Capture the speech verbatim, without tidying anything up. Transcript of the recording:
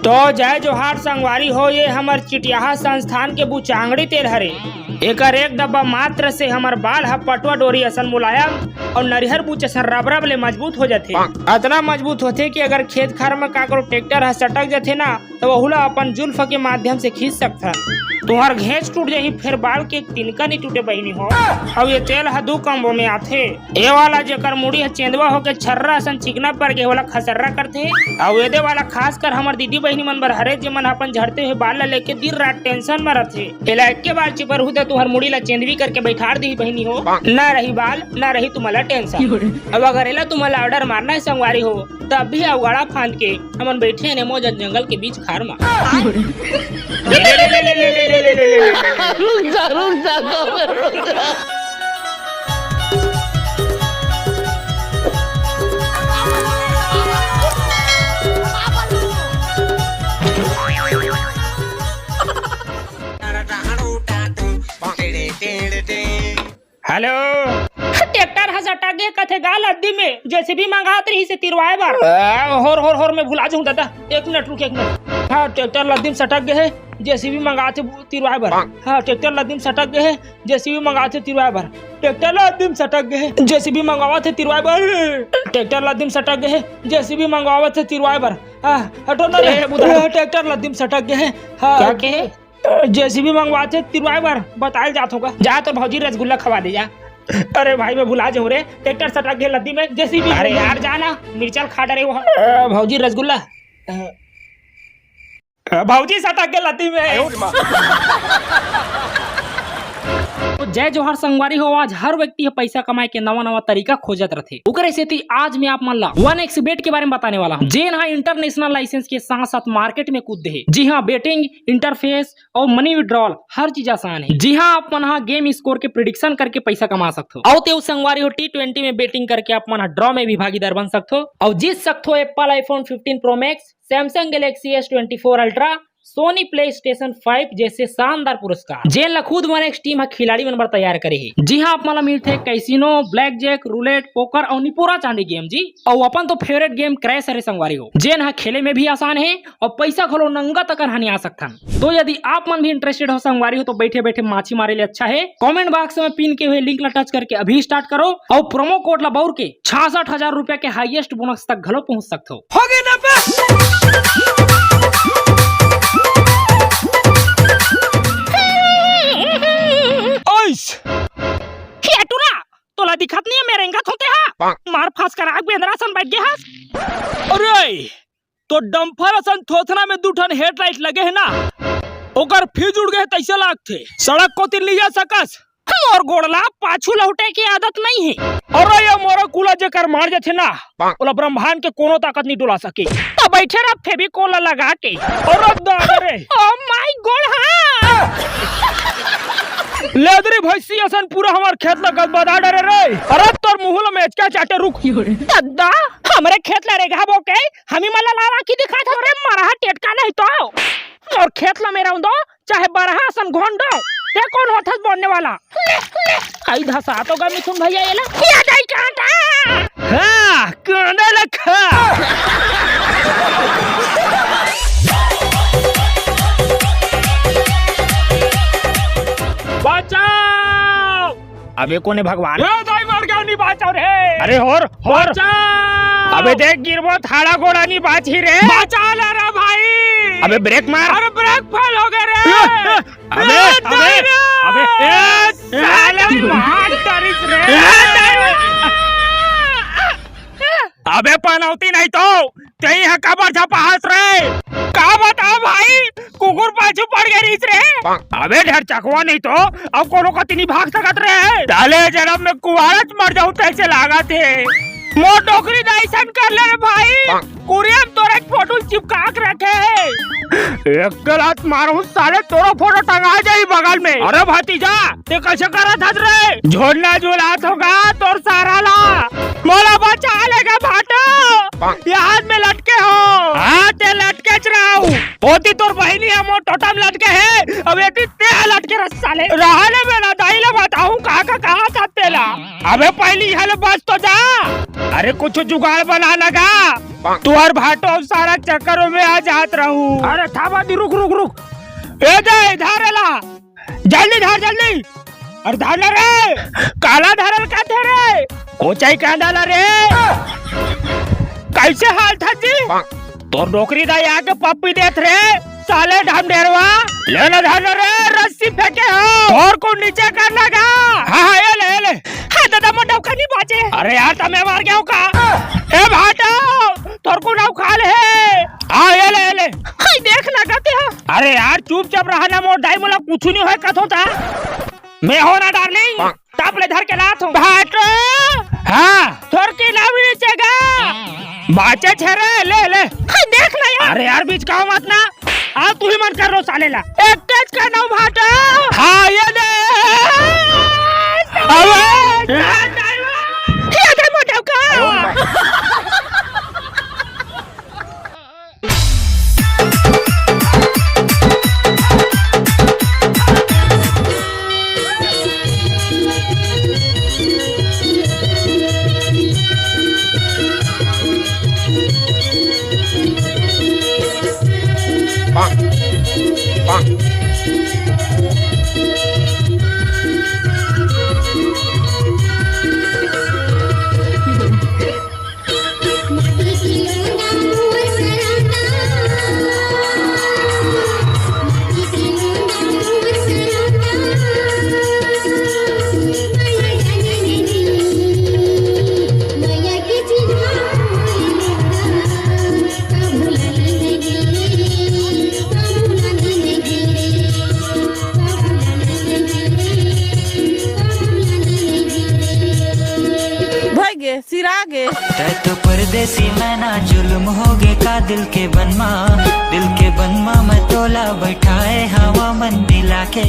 तो जय जोहार संगवारी हो, ये हमर चिटियाहा संस्थान के बुचांगड़ी तेल हरे। एकर एक डब्बा मात्र से हमर बाल ह पटवा डोरी असन मुलायम अउ नरिहर बुच असन रबरब ले मजबूत हो जाथे। अतना मजबूत होथे कि अगर खेत खार म काकरो ट्रैक्टर ह सटक जाथे ना, त वहू ला अपन जुल्फ के माध्यम से खींच सकथन। तुहर घेंच टूट जाही, फेर बाल के तिनका नइ टूटे बहिनी हो। अउ ये तेल ह दू combo में आथे। ए वाला जेकर मुड़ी ह चेंदवा होके छर्रा असन चिकना पड़ गे, ओला खसर्रा करथे। अउ एदे वाला खासकर हमर दीदी बहिनी मन बर हरे, जेमन अपन झड़ते हुए बाल ला लेके दिन रात tension म रथे। एला एके बार चिपरहू त तुहर मुड़ी ला चेंदवी करके बैठार दिही बहिनी हो। ना रही बाल, ना रही तुमला tension। अब अगर एला तुमला order मारना हे संगवारी हो, तब भी अवगड़ा फांद के हमन बैठे हन ए मौजन जंगल के बीच खार म। रुक जा, रुक जा, रुक जा। Hello। ट्रैक्टर ह सटक गे कथे गा लद्दी में, JCB मंगात रहिस हे तिरवाए बर। आ, होर, होर, होर, मैं भुला जाहूं दादा। एक मिनट रुक, एक मिनट। हाँ, ट्रैक्टर लद्दी में सटक गे हे, JCB मंगात हे तिरवाए बर। हाँ, ट्रैक्टर लद्दी में सटक गे हे, JCB मंगात हे तिरवाए बर। ट्रैक्टर लद्दी में सटक गे हे, JCB मंगावत हे तिरवाए बर। ट्रैक्टर लद्दी में सटक गे हे, JCB मंगावत हे तिरवाए बर। हाँ, हटो ना ए, रे। बुधा। ट्रैक्टर लद्दी में सटक गे हे। हाँ। का के? JCB मंगवाथे तिरवाए बर बताए ल जात हों का। जा तोर भौजी रसगुल्ला खवा दे जा। अरे भाई, मैं भुला जाऊं रे, ट्रैक्टर सटक गे लद्दी में, JCB। अरे यार, जा ना, मिर्चा ल खा डरे वो। अ, भौजी रसगुल्ला। अ, भौजी सटक गे लद्दी में। तो जय जोहार संगवारी हो, आज हर व्यक्ति ह पैसा कमाए के नवा नवा तरीका खोजत रथे। ओकरे सेती आज मैं आप मन ला वन एक्स बेट के बारे में बताने वाला हूँ, जेन हा इंटरनेशनल लाइसेंस के साथ साथ मार्केट में कूद दे हे। जी हाँ, बेटिंग, इंटरफेस और मनी विड्रॉल, हर चीज आसान है। जी हाँ, आप मन हा गेम स्कोर के प्रिडिक्शन करके पैसा कमा सकथो। अउ ते संगवारी हो, टी ट्वेंटी में बेटिंग करके आप मन हा ड्रॉ में भी भागीदार बन सकथो और जीत सकथो Apple iPhone fifteen Pro Max, Samsung Galaxy S twenty four Ultra, Sony PlayStation five जैसे शानदार पुरस्कार, जेन ला खुद वन एक्स टीम हा खिलाड़ी मन बर तैयार करे हे। जी हाँ, आप मन ला मिलथे casino, blackjack, roulette, poker और निपोरा चांदी गेम जी। और अपन तो फेवरेट गेम क्रैश हरे संगवारी हो, जेन हा खेले में भी आसान है और पैसा घलो नंगा तक हनिया सकथन। तो यदि आप मन भी इंटरेस्टेड हो संगवारी हो, तो बैठे बैठे माछी मारे ले अच्छा है कमेंट बॉक्स में पिन के हुए लिंक ला टच करके अभी स्टार्ट करो और प्रोमो कोड ला बउर के छियासठ हजार रुपया के हाईएस्ट बोनस तक घलो पहुंच सकथो। हो गे ना बे। ओइस। हे टुरा, तोला दिखत नहीं है, मैं रेंगत हों ते हा। मार फांस कर आग बेंदरा सन बैठ गया हस। अरे, तो डंपर असन थोथना में दू ठन हेडलाइट लगे हे ना, ओकर फ्यूज उड़ गए हे, तैसे लागथे। सड़क कोती ले जा सकस। मोर गोड़ ला पाछू लहुटे के आदत नहीं है। अरे ये मोरा कुला जेकर मार जाथे ना, ओला ब्रह्मांड के कोनो ताकत नहीं डोला सके। तो बैठे रह फेविकोल ला लगा के। अरे दादा रे। ओ माय गोड़, हाँ। लेदरी भैंसी असन पूरा हमार खेत ला गदबदा डरे रे। अरे तोर मुंह ला मेचका चाटे रुक। दद्दा, हमरे खेत ला रेगहा बोके, हमी मन ला लाला की दिखात हो रे, मरहा टेटका नहीं तो। मोर खेत ला मेरा दो, चाहे बरहा असन घोंडो, ते कौन होथस बोलने वाला? ले, ले, कई धसा तो गा मिथुन भैया ये ला। या दाई कांटा। हाँ, कांटा लखा। बचाओ। अबे कोने भगवान? ए दाई मर गया, नहीं बाँचव रे। अरे होर, होर। बचाओ। अबे देख गिरबो, थाड़ा गोड़ा नहीं बाँची रे। बचा ले रे भाई। अबे ब्रेक मार। अरे ब्रेक फेल हो गए रे। ए, ए, अबे, ए, अबे, दाई रे। अबे, ए, साले मार डरिस रे। ए, दाई रे। अबे पनौती नहीं तो, तेई ह काबर झपाहस रे? का बताओ भाई, कुकुर पाछू पड़ गए रहिस रे। अबे ढेर चकवा नहीं तो, अब कोनो कति नहीं भाग सकत रे। साले जन्म में कुआरच मर जाऊं तैसे लागत हे। मोर डोकरी दाई सन कर ले रे भाई, कुरिया में तोरे फोटो चिपका के रखे हे। एक गलात मारूं साले, तोरो फोटो टंगा जाई बगल में। अरे भतीजा, ते कैसे करत हस रे? झोलना झुलात होगा तोर सारा ला। मोला बचा लेगा भाटो। ये हाथ में लटके हो। हाँ, ते लटके च रहा हूँ। होती तोर बहिनी है, मोर टोटम लटके है। अब एती ते लटके रह साले। रहा ले मेरा दाई ले बताऊँ कहाँ का कहाँ था तेला। अबे पहली हल बस तो जा। अरे कुछ जुगाड़ बना ना गा। तू और भाटो सारा चक्करों में आ जात रहू। अरे थाबा दी, रुक, रुक, रुक। ए दे, इधर ला। जल्दी धर, जल्दी। अरे धर ना रे। काला धरल का थे रे? कोचाई का डाला रे? कैसे हाल था जी? तोर नौकरी दाई आके पप्पी देत रे, साले ढमढेरवा। ले ना धर ना रे, रस्सी फेंके हो। तोर को नीचे कर लगा। हाँ, हाँ, ये ले, ये ले। हाँ, दादा, मोर डौका नहीं बाचे। अरे यार, तमे मार गया हो का? ए भाटो, तोर को नाव खाल है। हाँ, ये ले, ये ले। हाय, देख ना, कहते हैं। अरे यार, चुपचाप रहा ना, मोर दाई मोला कुछ नहीं होय कथो था। मैं हो ना, डार्लिंग। तब ले धर के लात हूँ। भाटो। हाँ। तोर के नाव नीचे गा। बाचे छे रे, ले, ले। हाय, देख ना यार। अरे यार, बीच का मत ना। आ, तू ही मन कर रो साले ला। एक तेज का नाव भाटो। हाँ, ये दे। अबे। ये दे मोटा का। भइगे, सिरागे। तै तो परदेसी मैना, जुल्म होगे का दिल के बनमा। दिल के बनमा मैं तोला बैठाए हवा मन मिला के।